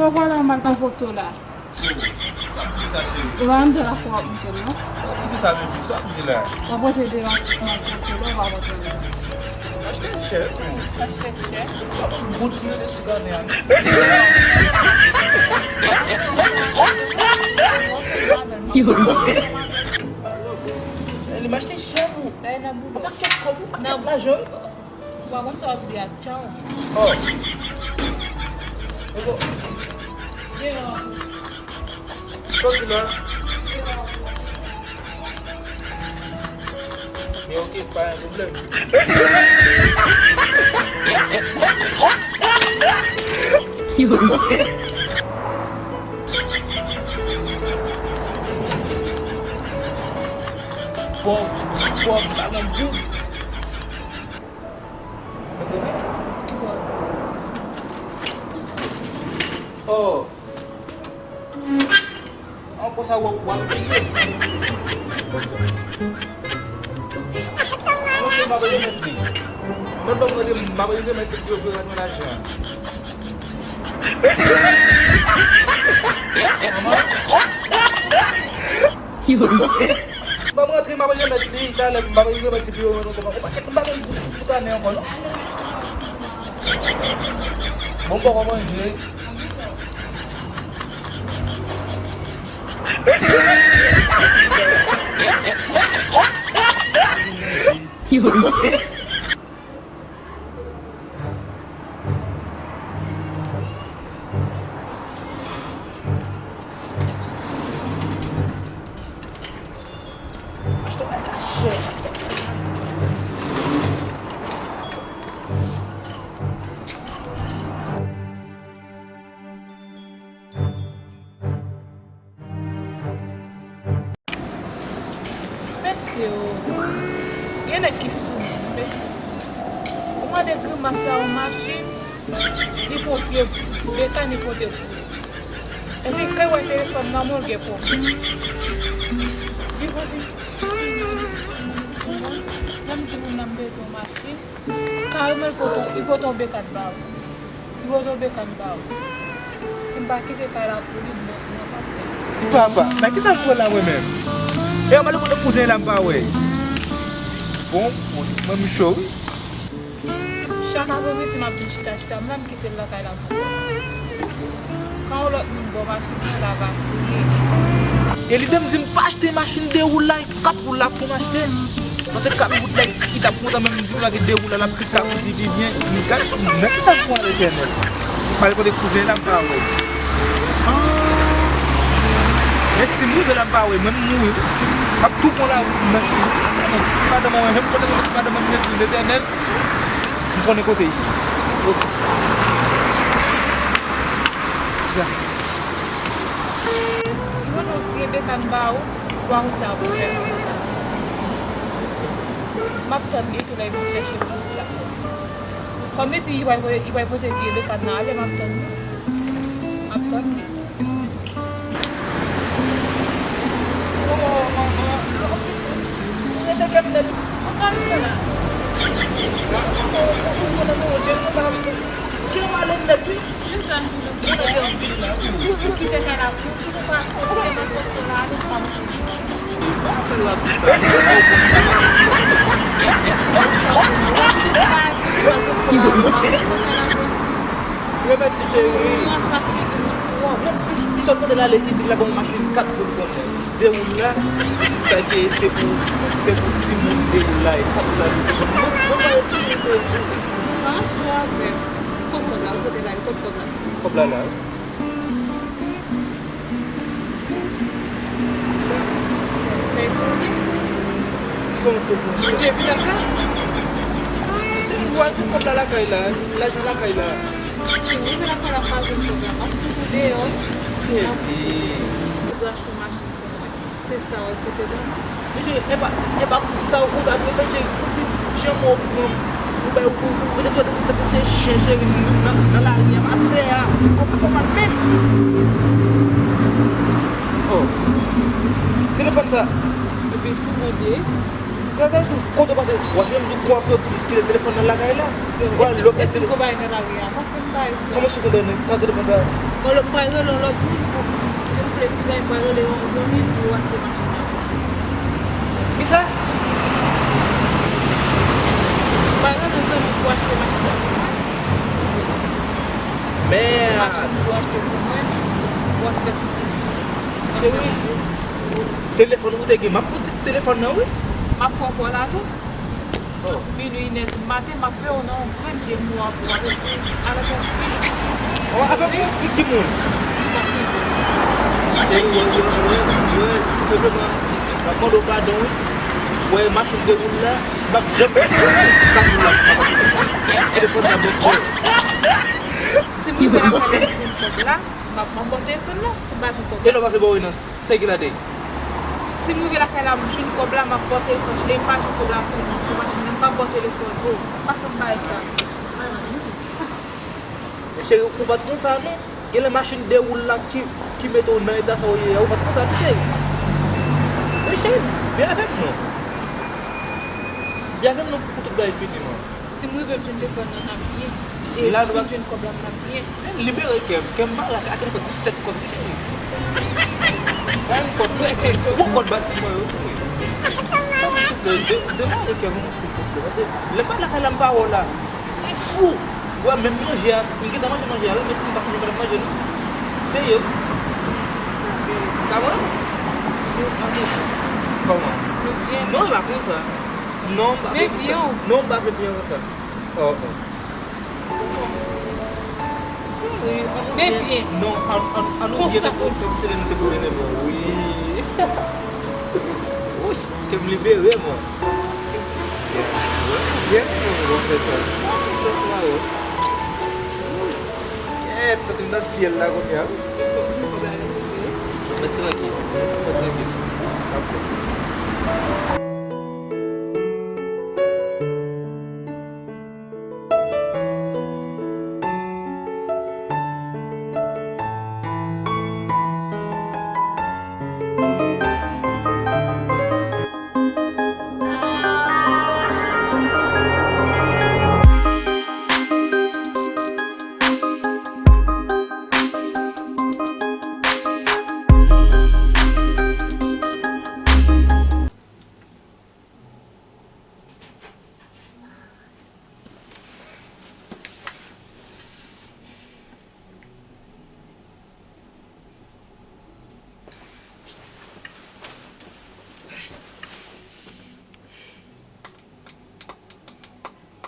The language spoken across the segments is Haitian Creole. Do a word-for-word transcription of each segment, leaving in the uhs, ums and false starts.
Ou pa wè m al nan poto la. Sa ap di konsa, cheri? E pa anndan la fwa w ap monte, non? Sa ap di konsa, baby? Sa ap di la? W ap rete deyò, w ap monte, w ap monte. Achte chè, wi. Achte chè. Goud ki rete sou kanè a, non? Li m achte chè pou. Yon pakèt kòb, yon pakèt lajan. Ou pa konn sa w ap di a, tchaw. Oh. Ego. Deyò. Soti la. Men ok, pa gen pwoblèm. Pòv, pòv, pa gen goud. Oh. An konsa w ap, w ap peye. Mwen se m ap remèt li. Mwen ban mwen de, m ap remèt li pou yo rann mwen lajan. Manman. Ban m rantre, m ap remèt li, talè m ap remèt li pou yo rann mwen kòb la. Ou pa gen, m pa gen goud sou kanè ankò, non. Bon, m poko manje. Mesye o, gen nèg ki sou moun, mesye. Ou mande grimas la yon machin, li pran vye bekàn, li pote pou ou. Epi, kan l wè telefòn nan men w, l gen pwoblèm. Vivan vin sou moun, sou moun, sou moun. Lè m di moun nan m bezwen yon machin, kareman, li pote, li pote yon bekàn ba ou. Li pote yon bekàn ba ou. Si m pa kite kay la pou li, mwen, mwen p ap fè. Papa, nan kisa m fè la mwen menm? E anba l kote kouzen la m pa wè. Bon, mwen m cho wi. Chak apremidi m ap vin chita, chita, m la m kite l lakay la pou kò m. Kan yon lòt moun ba w machin nan, l ava kriye. E lide m di m pa achte machin de wou la, e kat wou la pou m achte. Paske kat wou la, li t ap kontan, men m di m lage de wou la, l ap plis ka kondui pi byen. M gad, nan kisa m pran Letènèl? M ale kote kouzen la, m pa wè. Ah! Men si m rive la, m pa wè, mwen m mouri wi. M ap tou pran lari nan ti madanm mwen, menm kote mwen ti madanm mwen, m ret wi, Letènèl. M konnen kote l ye. Ok. Ja. Li pote yon vye bekàn ba ou, pou wout sa pou fè. M ap tann li tou lè l vin chèche m pou wout sa. Kòm li di li pral pote, li pral pote vye bekàn nan ale, m ap tann li. M ap tann li. Manman, manman, ou rete kè m nèt. Konsa m fè la. Ou konnen mwen, jeni pa ap fè. Kè m ale nèt wi. Jis la m di nou. Ou kite kay la pou ou, kite pa kote m ap pote la, ale m pa pote. Ou pa apèl w ap di sa. Ou pa apèl w ap di sa. Remèt li, cheri. Non, m sot kote l ale, li di l ap ban m machin kat goud konsa. De wou la, li di sa ke se pou, se pou timoun de wou la, e kat wou la li di. Mwen, mwen pa etidye, cheri. Pa ansanm avè m. Kot kòb la, ou kote l ale, kot kòb la? Kòb la la. Sa, sa e pou ou ye? Kòman se pou mwen? Ou te vin nan sa? Se ou al pou kòb la lakay la, lajan lakay la. Si ou rive lakay la, m pa jwenn kòb la, m ap fout ou deyò. Epi. Ou dwe achte yon machin pou mwen. Se sa w ap pote ban mwen. Mesye, e pa, e pa pou sa ou ta dwe fè, cheri. Kòmsi jan mwen ou pran m, ou bay, ou, ou, ou mete dwèt ou tankou se chen, cheri, nan, nan lari a, atè a. Ou pa fè mal menm. Oh. Telefòn sa. Epi pou mande. Sa, sa vle di, kote w pase, w achte menm jou pou w ap soti, kite telefòn nan lakay la. Yo, e si, e si m konprann nan lari a, pa fè m bagay sa. Kòman si w konprann sa telefòn sa? Bon, lè m pral rele yon lòt moun pou m vle dizay, m pral rele yon zanmi pou achte machin nan. Kisa? M pral rele yon zanmi pou achte machin nan pou mwen. Men ti machin pou achte pou mwen, w ap fè stil. Cheri, telefòn ou te gen, m ap pran telefòn nan, wi. M ap pran kò la tou. Tout minwi, inè di maten, m ap veye w nan yon grenn je m wè w ap ekri avèk yon fi. Oh, avèk yon fi ki moun? Cheri, wè, wè, wè, wè, senpleman, m ap mande w padon, wi. Wè, machin de woul la, m ap janm pase, m ap pase telefòn nan bòk mwen. Si m rive lakay la, m jwenn kòb la, m ap, m ap ba w telefòn nan, si m pa jwenn kòb la. E lè w pa vle ba w nan sègilade? Si m rive lakay la, m jwenn kòb la, m ap ba w telefòn. Lè m pa jwenn kòb la pou, pou machin nan, m p ap ba w telefòn. Oh, pa fè m bagay sa. Men cheri, ou pa t konsa non. Genlè machin de woul la ki, ki mete w nan eta sa w ye a, ou pa t konsa non, cheri. Men cheri, byen avè m non. Byen avè m non pou tout bagay fini non. Si m rive m jwenn telefòn nan, n ap byen. E si m jwenn kòb la, n ap byen. Men libere kè m, kè m malak, ake nan disèt kòb li. Bay m kòb, gwo kòb batiman yo, sou mwen. De, demare kè m, silvouplè, paske lè m pa lakay la, m pa wè w la. M fou! Ou wè, menm manje a, m gentan manje manje a, wi, men si m pa manje, m pa t ap manje, non. Serye, wi. Ou ka manje? Kòman? Non, e pa konsa. Non, m pa vle konsa. Non, m pa vle byen konsa. Oh, oh. Wi, an nou byen. Non, an, an, an nou byen tankou, tankou se lè nou te pou vin nan men w. Wi. Wouch, kè m libere, mwen. Byen, byen, mwen fè sa. Sa, sa, o. Kèt, santi m nan syèl la kounye a, wi. Ret trankil, ret trankil.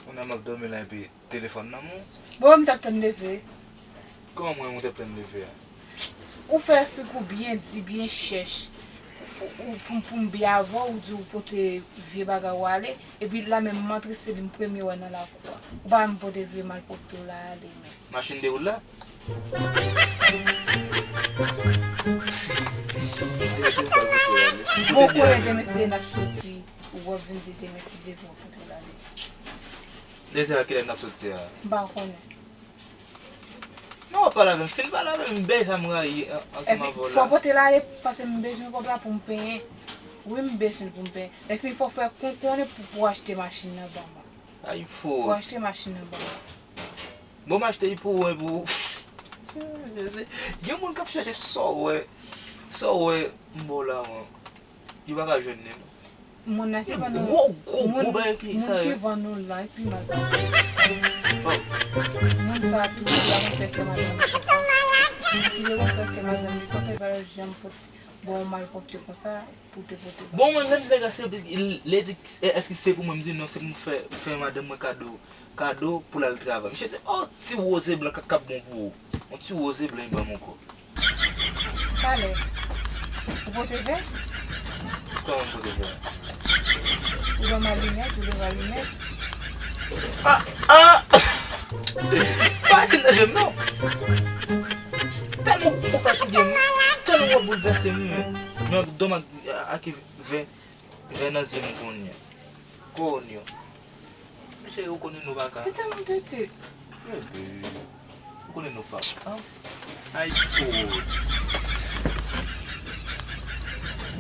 Kounye a m ap dòmi la epi telefòn nan men w. Bon, m t ap tann leve. Kòman mwen, ou t ap tann leve a? Ou fè figi w byen di, byen chèch. Ou, ou, pou, pou m byen avè w, ou di w pote vye bagay ou ale. Epi la menm m antre, se li m premye wè nan lakou a. Ou pa menm pote vye malpwòpte w la ale menm. Machin de woul la? Bon, ou konnen demen se n ap soti, ou w ap vin di demen si Dye vle w pote w ale. Deja kilè n ap soti a? M pa konnen. Non, w ap pale avè m. Fin pale avè m, m bèy sa m rayi an-, ansanm avè w la. Fò w pote l ale, paske m bezwen kòb la pou m penyen. Wi, m bezwen l pou m penyen. Lè fini, fò w fè konnen pou, pou w achte machin nan ban mwen. Ay, fò. Pou w achte machin nan ban mwen. Bon, m achte l pou ou, pou ou. Gen moun k ap chache sa w wè, sa w wè m ba w la, mwen. Yo pa ka jwenn li, non. Moun nan ki vann nou, gwo, gwo, gwo moun, bagay ki moun sa ki yo. Vann nou la, epi mal pase. Oh. Moun sa tou, li pa konn fè kè madanm li kontan. Si li konn fè kè madanm li kontan, li pa janm pot, bon, malpwòpte konsa, pou te pote ba. Bon, mwen menm se gase, lè di, èske se pou mwen, m di non, se pou m fè, fè madanm mwen kado. Kado pou l al travay. Misye di, "Oh, ti woze blan k ap bon pou ou." Yon ti woze blan, li ban m ankò. Talè, ou pote vè? Kòman m pote vè? Ou ban m alimèt, ou leve alimèt. Ah, ah! Pa sil nan je m, non! Tèlman ou fatige m, tèlman w ap boulvèse m, men. Men dòm ak, ak vè, vè nan zye m kounye a. Konyo. Mesye, ou konnen nou pa ka. Kite m pitit. Bebe, ou konnen nou pa ka. Ay, fout.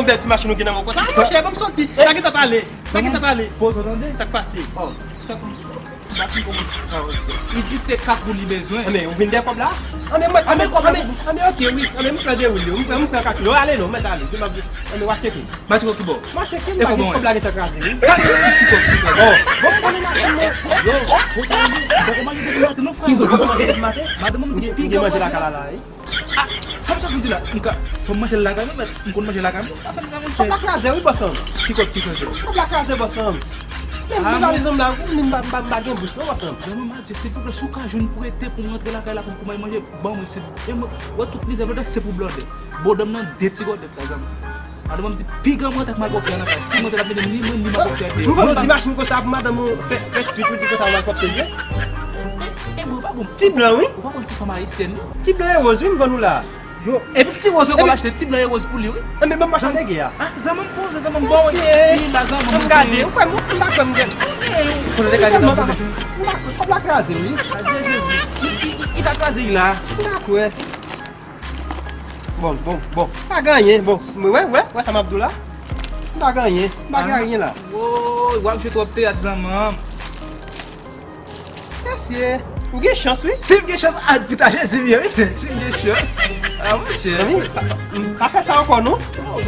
yon bèl ti machin ou gen nan men w konsa? A, monchè, ban m soti. Sa gentan pale. Sa gentan pale. Poze w tande. Sa k pase? Oh, tankou m di, m pa fin kòmanse sa, ok. Li di se kat wou li bezwen. Anben, ou vin dèyè kòb la? Anben, mwen, anben, anben, ok, wi. Anben, m pran de wou li. M pran, m pran kat wou li. Ale non, mèt ale. Anben, w a tcheke. Mache kòb ki bò? Mache kòb la gentan kraze, wi. Sa ki ti kòb ki kraze? Bon, bon, bon, bon, bon. Yo, bon, bon, bon, bon, manje depi maten non, frè. Bon, bon, manje depi maten. Madanm mwen di gen pi gen manje lakay la, la, wi. Ah, sa m sot vin di la? M ka, fò m manje l lakay mwen, mèt, m konn manje l lakay mwen, sa fè m sa, monchè. Kòb la kraze, wi, bòs mwen. Ki kòb ki kraze? Kòb la kraze, bòs mwen. Men, men valiz mwen la, m pa, m pa, m pa gen bous non, bòs mwen. Zanmi m, Adje, silvouplè, si w ka jwenn pou rete pou m rantre lakay la pou, pou m al manje, ban mwen, silvouplè. E mwen, wè tout mizè, mwen se pou blòdè. Bodòm nan de ti gòdèt la, zanmi. Madanm mwen di, pi gran mwen, tak malpwòpte a nan kay. Si mwen te la mete ni mwen, ni malpwòpte a deyò. Ou pa di machin konsa pou madanm ou fè, fè swit, ou di konsa malpwòpte ye? E, e, mwen pa bon. Ti blan, wi. Ou pa konn ti fanm ayisyèn, non? Ti blan e woz, wi, m vann ou la. Yo, epi ti woz yo konn achte, ti blan e woz pou li, wi. Anben, ban m mache nègè a. Ah, zanmi m poze, zanmi m bon, wi. Li la, zanmi m. Ann gade, ou kwè m, ou pa kwè m gen. Kote te ka gen nan poze. Ou pa kwè, kòb la kraze, wi. Adye Jezi. Li, li, li, li pa kraze, li la. Ou pa kwè. Bon, bon, bon. Pa gen anyen, bon. Mwen wè, wè, wè sa m ap di w la. M pa gen anyen. M pa gen anyen la. Woy, w ap jwe twòp teyat, zanmi m. Mesye, ou gen chans, wi. Si m gen chans, a, pita Jezi m ye, wi. Si m gen chans. A, monchè. Zanmi, pa, pa fè sa ankò, non.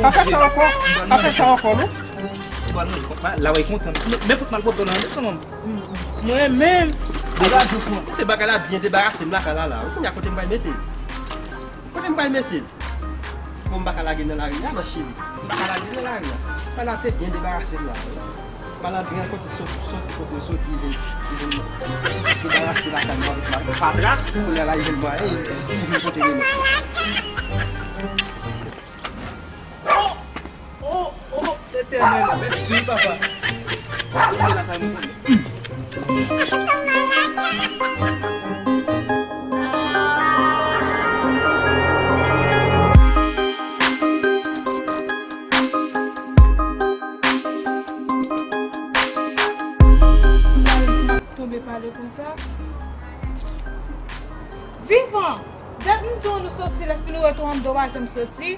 Pa fè sa ankò. Pa fè sa ankò, non. Bon, non, la, w ap kontan. Men, men fout malpwòpte w nan, zanmi m. Mwen menm. Debake fon. Se bagay la byen debarase m lakay la, la. Ou konnen kote m pral mete l. Kote m pral mete l? Bon, m pa ka lage l nan lari a, non, cheri. M pa ka lage l nan lari a. Bagay la te byen debarase m la. Malandren an kote sot-, soti, kote l soti, li vin, li vin debarase lakay mwen avèk ma-, fatra. Kounye a la, li jwenn mwayen, li, li vin pote remèd. Oh, oh, Letènèl, mèsi wi, papa. Ou te lakay mwen konnen. Tonbe pale konsa. Vivan! Dat m di w nou soti, lè fini w retounen anndan w pa janm soti.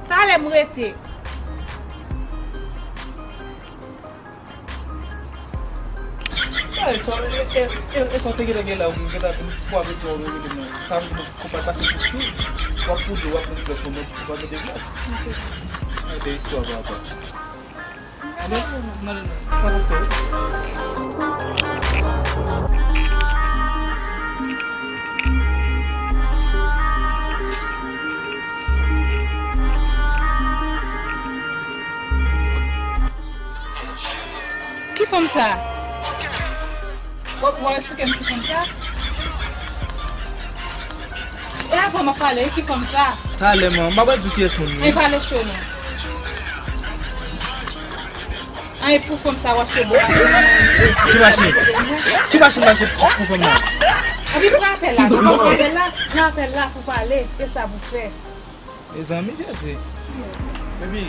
Talè m rete. Ay, sa, e, e, e, e sa w te gentan gen la, ou gentan vin fwape ti w rele mwen. Sa vle di konpa pase pou chou. W ap pou dlo, w ap pou glòs, konpa mete glòs. Ok. Ay, de istwa papa. Ki fanm sa? Wè, wè, souke m ki fanm sa? E avan m ap pale, ki fanm sa? Talè, man, m pa pral di w kiyès moun li. E pale cho non. An, e pou fanm sa, w ap cho bon. Ki machin? Ki machin mache pou, pou fanm nan? Epi pran apèl la, pran apèl la, pran apèl la pou pale, e sa pou fè. Mezanmi, Jezi. Baby,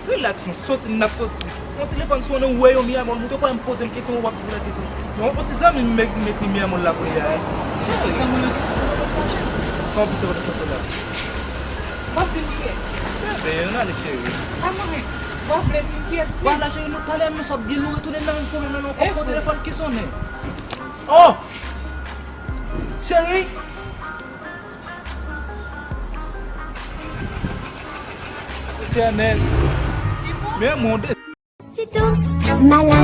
relax non, soti n ap soti. Yon telefòn sonnen, ou wè yon mi amò l moute, ou pa menm poze m kesyon, w ap di w lè kesyon. Yon, yon ti zanmi m met, met li mi amò l la pou li a, hein. Cheri. Sa w ap di se konn sa la. W ap di m kiyès? Bebe, ann ale, cheri. A mwen menm. W ap vle di m kiyès? Vwala, cheri, nou talè, nou sot byen, nou retounen nan menm pwoblèm nan, nou ankò pran telefòn ki sonnen. Oh! Cheri! Etènèl. Men mwen de. Ti dous, mala,